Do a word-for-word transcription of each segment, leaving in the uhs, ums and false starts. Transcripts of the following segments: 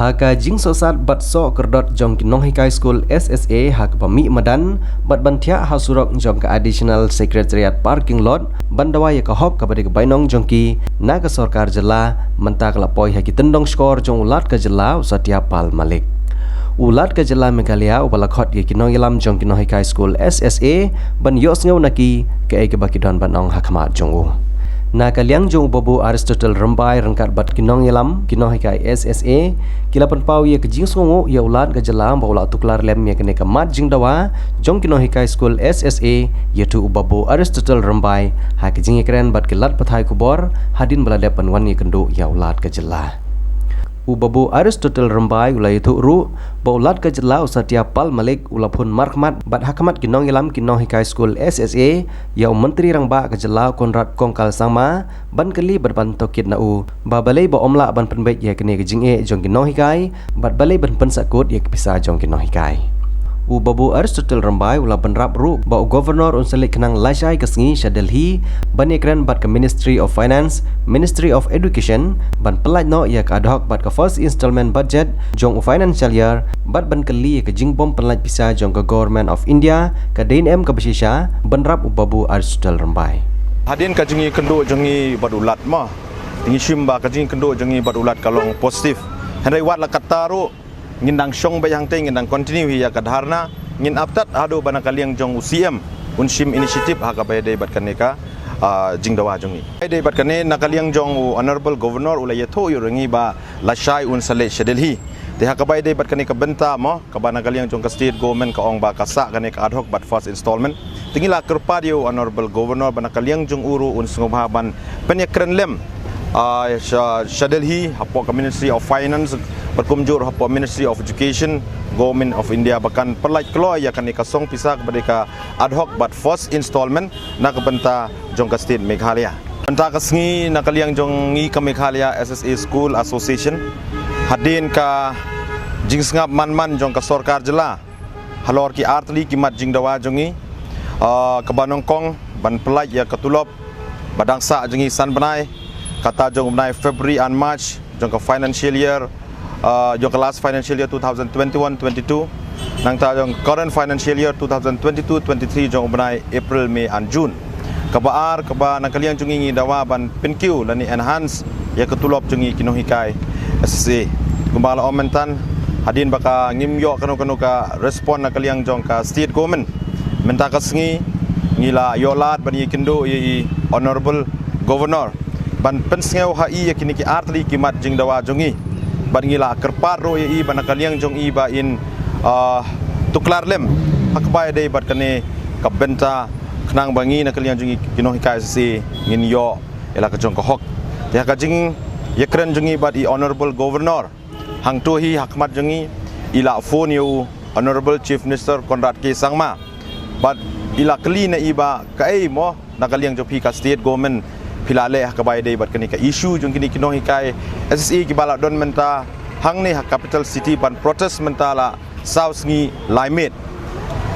Ha ka jingsohsat bad soh kyrdot jong ki nonghikai skul S S A ha kaba mih madan bad ban thiah ha surok jong ka Additional Secretariat Parking Lot ban dawa ïa ka hok kaba dei ka bainong jong ki na ka sorkar jylla, mynta ka la poi ha ki tyndong shkor jong u Lat ka jylla u Satya Pal Malik. U Lat ka jylla Meghalaya uba la khot ïa ki nongïalam jong ki nonghikai skul S S A ban ïohsngew na ki kaei kaba ki don ban ong ha khmat jong u. Na ka liang jong u Babu Aristotle Rymbai ryngkat bad ki nongïalam ki nonghikai S S A ki la pynpaw ïa ka jingsngewnguh ïa u Lat ka jylla ba u la tuklar lem ïa kane ka mat jingdawa jong ki nonghikai skul S S A ïa u Babu Aristotle Rymbai ha ka jingïakren bad ki lad pathai khubor hadien ba la dep ban wan ïakynduh ïa u Lat ka jylla. U Babu Aristotle Rymbai u la ïathuh ruh ba u Lat ka jylla u Satya Pal Malik u la phone markhmat bad ha khmat ki nongïalam ki nonghikai skul S S A ïa u Myntri Rangbah ka jylla u Conrad Kongkal Sangma ban kylli bad ban tohkit na u ba balei ba um lah ban pynbeit ïa kane ka jingeh jong ki nonghikai bad balei ban pynsahkut ïa ka pisa jong ki nonghikai. U Babu Aristotle Rymbai u la bynrap ruh ba u Governor un sa leit khnang lashai ka sngi sha Delhi ban ïakren bad ka Ministry of Finance, Ministry of Education ban pyllait noh ïa ka ad hoc bad ka first installment budget jong u financial year bad ban kylli ïa ka jingbym pyllait pisa jong ka Government of India ka dei ne em kaba shisha, bynrap u Babu Aristotle Rymbai. Hadien ka jingïakynduh jong ngi bad u Lat mo, ngi shim ba ka jingïakynduh jong ngi bad u Lat ka long positive. Hynrei wat la katta ruh ngin dang shong beit hangtei, ngin dang continue hi ïa ka dharna, ngin ap tad haduh ba na ka liang jong u C M un shim initiative ha kaba ïadei bad kane ka, ah, jingdawa jong ngi. Ïadei bad kane na ka liang jong u Honorable Governor u la ïathuh ïa u ïa ngi ba lashai un sa leit sha Delhi. Te ha kaba ïadei bad kane ka bynta mo, kaba na ka liang jong ka state government ka ong ba ka sah kane ka ad hoc bad first installment. Te ngi la kyrpad ïa u Honorable Governor ba na ka liang jong u ruh un sngewbha ban pynïakren lem, ah, sha, sha Delhi hapoh ka Ministry of Finance bad kumjuh hapoh Ministry of Education, Government of India ba kan pyllait kloi ïa kane ka song pisa kaba dei ka ad hoc bad first installment na ka bynta jong ka state Meghalaya. Mynta ka sngi na ka liang jong ngi ka Meghalaya S S A School Association, hadien ka jingsngap man man jong ka sorkar jylla halor ki artylli ki mat jingdawa jong ngi, ah, kaba nyngkong ban pyllait ïa ka tulop ba dang sah jong ngi san bnai, kata jong u bnai February and March jong ka financial year, ah, jong ka last financial year two thousand twenty-one twenty-two, nangta jong ka current financial year two thousand twenty-two twenty-three jong u bnai April, May and June. Kaba ar, kaba na ka liang jong ngi ngi dawa ban pynkiew lane enhance ïa ka tulop jong ngi ki nonghikai S S A. Kumba la ong mynta, hadien ba ka ngim ïoh kano kano ka respond na ka liang jong ka state government, mynta ka sngi ngi la ïoh lad ban ïakynduh ïa i Honorable Governor ban pynsngew ha i ïa kine ki artylli ki mat jingdawa jong ngi. Bad ngi la kyrpad ruh ïa i ba na ka liang jong i ba in, ah, tuklar lem ha kaba ïadei bad kane ka bynta, khnang ba ngi na ka liang jong ngi ki nonghikai S S A ngin ïoh ïa la ka jong ka hok. Te ha ka jingïakren jong ngi bad i Honorable Governor hangto hi ha khmat jong ngi, i la phone ïa u Honorable Chief Minister Conrad K Sangma bad i la kylli na i ba kaei mo na ka liang jong phi ka state government phi la leh ha kaba ïadei bad kane ka issue jong kine ki nonghikai S S A kiba la don mynta hangne ha capital city ban protest mynta la saw sngi lai miet.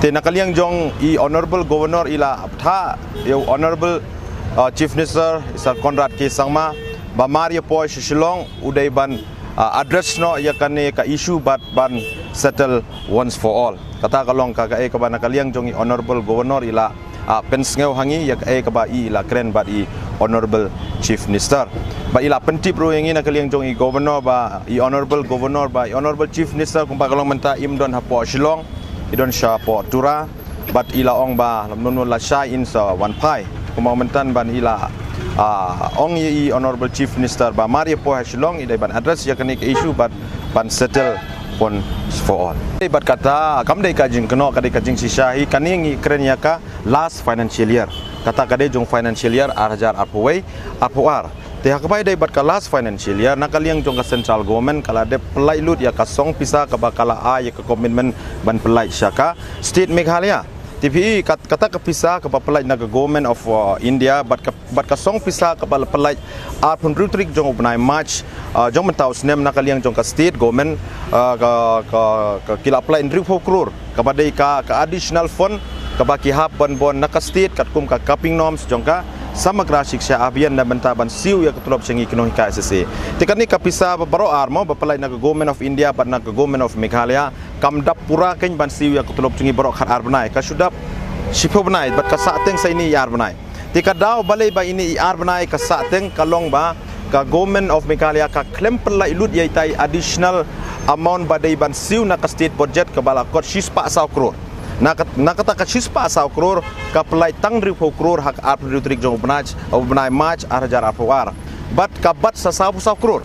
Te na ka liang jong i Honorable Governor i la bthah ïa u Honorable, uh, Chief Minister i Sir Conrad K Sangma ba mar ïa poi sha Shillong u dei ban, uh, address noh ïa kane ka issue bad ban settle once for all. Kata ka long ka kaei kaba na ka liang jong i Honorable Governor i la, ah, pynsngew ha ngi ïa kaei kaba i la kren bad i Honorable Chief Minister. Bad i la pyntip ruh ïa ngi na ka liang jong i Governor ba, i Honorable Governor ba, i Honorable Chief Minister kumba ka long mynta im don hapoh Shillong, i don shapoh Tura. Bad i la ong ba lymno lashai in sa wan phai. Kumba mynta ban i la, ah, ong ïa i Honorable Chief Minister ba mar ïa poi ha Shillong i dei ban address ïa kane ka issue bad ban settle once for all. Dei bad kata kam dei ka jingkynnoh, ka dei ka jingshisha hi, kane ngi kren ïa ka last financial year. Kata ka dei jong financial year ar hajar arphew wei arphew ar. Te ha kaba ïadei bad ka last financial year na ka liang jong ka central government ka la dep pyllait lut ïa ka song pisa kaba ka la ai ïa ka commitment ban pyllait sha ka state Meghalaya. Te phi kat-, kata ka pisa kaba pyllait na ka Government of, uh, India bad ka, bad ka song pisa kaba la pyllait arphew hynriew tarik jong u bnai March, uh, jong mynta u snem na ka liang jong ka state government, uh, ka, ka, ka ki la pyllait hynriewphew klur kaba dei ka, ka additional fund kaba ki hap ban bun na ka state katkum ka capping norms jong ka Samagra Shiksha Abhiyan na bynta ban siew ïa ka tulop jong ngi ki nonghikai S S A. Te kane ka pisa ba baroh ar mo ba pynlait na ka Government of India bad na ka Government of Meghalaya kam dap pura kein ban siew ïa ka tulop jong ngi baroh khatar bnai, ka shu dap shiphew bnai bad ka sahteng sa ine i ar bnai. Te ka daw balei ba ine i ar bnai ka sahteng ka long ba ka Government of Meghalaya ka khlem pynlait lut ïa itai additional amount ba dei ban siew na ka state budget kaba la kot shispah saw klur. Na ka, na kata ka shispah saw klur ka pynlait tang hynriewphew klur ha ka arphew hynriew tarik jong u bnai, u bnai March ar hajar arphew ar. Bad ka bat sa sawphew saw klur.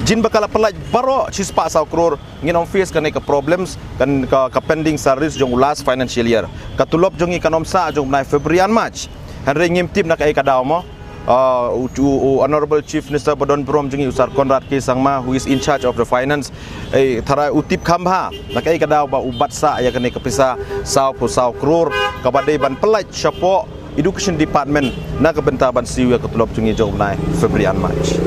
Jin ba ka la pynlait baroh shispah saw klur, ngin ym face kane ka problems, kan ka, ka pending salaries jong u last financial year. Ka tulop jong ngi kan ym sah jong u bnai February and March. Hynrei ngim tip na kaei ka daw mo. Uh, u, u, u Honorable Chief Minister ba don burom jong ngi u Sir Conrad K Sangma, who is in charge of the finance, eh, tharai u tip kham bha na kaei ka daw ba u bat sah ïa kane ka pisa sawphew saw klur kaba dei ban pynlait shapoh Education Department na ka bynta ban siew ïa ka tulop jong ngi jong u bnai February and March.